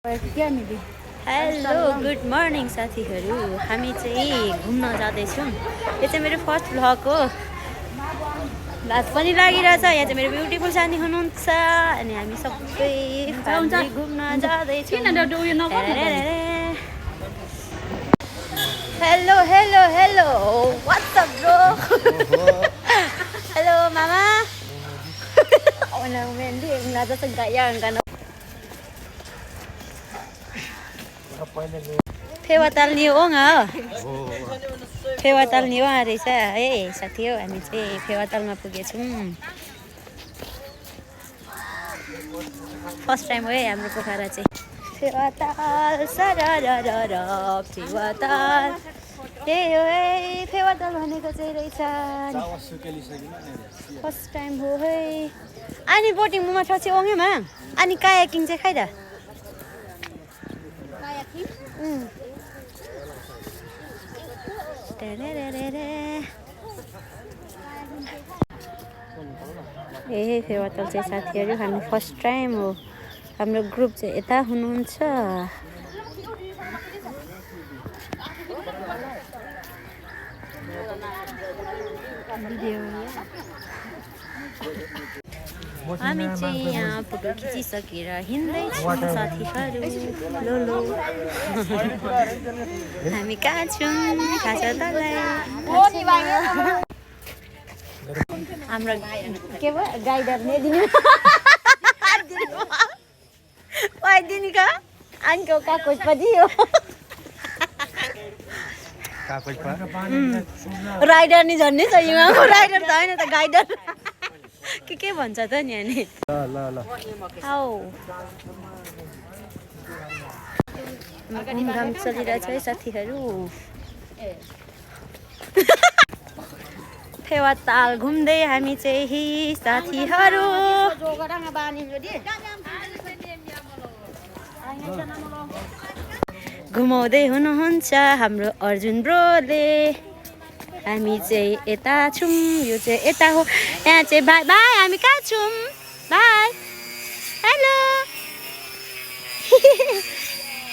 Hello good morning साथीहरू, हामी चाहिँ घुम्न जाँदैछौँ। यो चाहिँ मेरो फर्स्ट भ्लग हो। लाज पनि लागिरहेछ। यहाँ चाहिँ मेरो ब्युटिफुल सानी हुनुहुन्छ अनि हामी सबै फ्यामिली घुम्न जाँदैछौँ। Hello hello hello what's up bro. Hello मामा। फेवाताल नियोङ फेवाताल नियोङ रहेछ है साथी हो। हामी चाहिँ फेवातालमा पुगेछौँ। फर्स्ट टाइम हो है हाम्रो पोखरा चाहिँ। फेवाताल सरररर फेवाताल त्यही हो है। फेवाताल भनेको चाहिँ रहेछ फर्स्ट टाइम हो है। अनि बोटिङ मुमा छ चाहिँ ओङेमा अनि कायाकिङ चाहिँ खाइदा ए फेवाताल चाहिँ साथीहरू हामी फर्स्ट टाइम हो। हाम्रो ग्रुप चाहिँ यता हुनुहुन्छ। हामी चाहिँ यहाँ फोटो खिचिसकेर हिँड्दैछौँ साथीहरू। लो लो हामी कहाँ छौँ थाहा छ तँलाई? हाम्रो के भयो गाइडर दिनु दिनु का आनको काकोज पनि हो राइडर नि झन्नै छ यहाँको। राइडर त होइन त गाइडर के भन्छ त नि अनि घुमघाम चलिरहेछ है साथीहरू। फेवाताल घुम्दै हामी चाहिँ साथीहरू घुमाउँदै हुनुहुन्छ हाम्रो अर्जुन ब्रोले। हामी चाहिँ यता छौँ। यो चाहिँ यता हो। यहाँ चाहिँ बाई बाई हामी कहाँ छौँ? बाई हेलो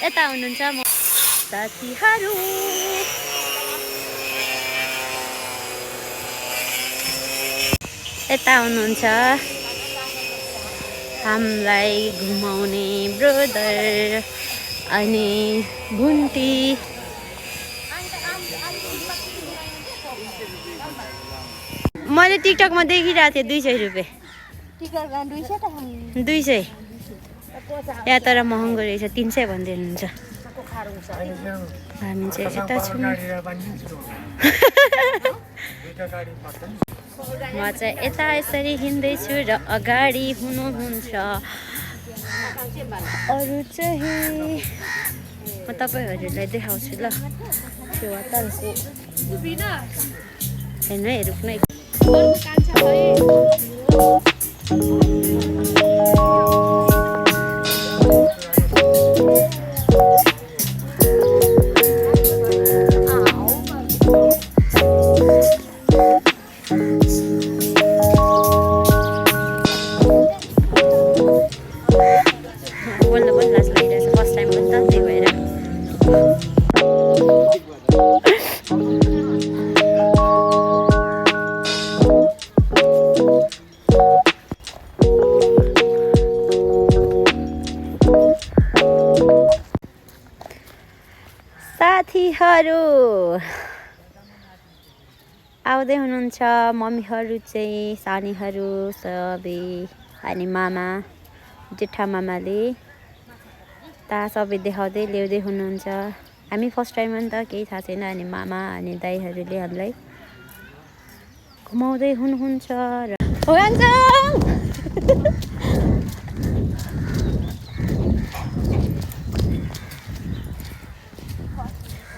यता हुनुहुन्छ म साथीहरू। यता हुनुहुन्छ हामीलाई घुमाउने ब्रदर अनि भुन्टी। मैले टिकटकमा देखिरहेको थिएँ 200 रुपियाँ। 200 यहाँ तर महँगो रहेछ 300 भन्दै हुनुहुन्छ। हामी चाहिँ यता छौँ। म चाहिँ यता यसरी हिँड्दैछु र अगाडि हुनुहुन्छ अरू चाहिँ म तपाईँहरूलाई देखाउँछु ल। फेवातालको हेर्नु है रुक्नु है। बोल्नु पनि लाज लागिरहेछ फर्स्ट टाइम हो नि त त्यही भएर। साथीहरू आउँदै हुनुहुन्छ मम्मीहरू चाहिँ सानीहरू सबै अनि मामा जेठा मामाले ता सबै देखाउँदै ल्याउँदै हुनुहुन्छ। हामी फर्स्ट टाइम हो नि त केही थाहा छैन। अनि मामा अनि दाइहरूले हामीलाई घुमाउँदै हुनुहुन्छ र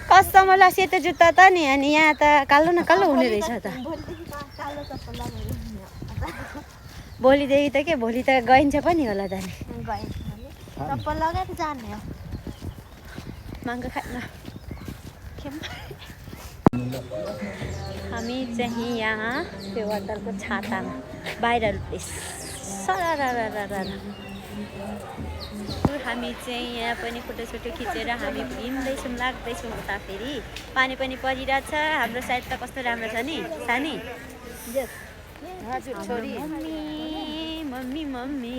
कस्तो मलाई सेतो जुत्ता त नि अनि यहाँ त कालो न कालो हुने रहेछ त। भोलिदेखि त के भोलि त गइन्छ पनि होला त नि। चप्पल लगाएर जाने हो माङ्गो खान्न। हामी चाहिँ यहाँ फेवातालको छातामा भाइरल प्लेस सरररररर हामी चाहिँ यहाँ पनि फोटोसोटो खिचेर हामी हिँड्दैछौँ लाग्दैछौँ उता फेरि पानी पनि परिरहेछ हाम्रो साइड त कस्तो राम्रो छ नि सानी हजुर छोरी मम्मी मम्मी मम्मी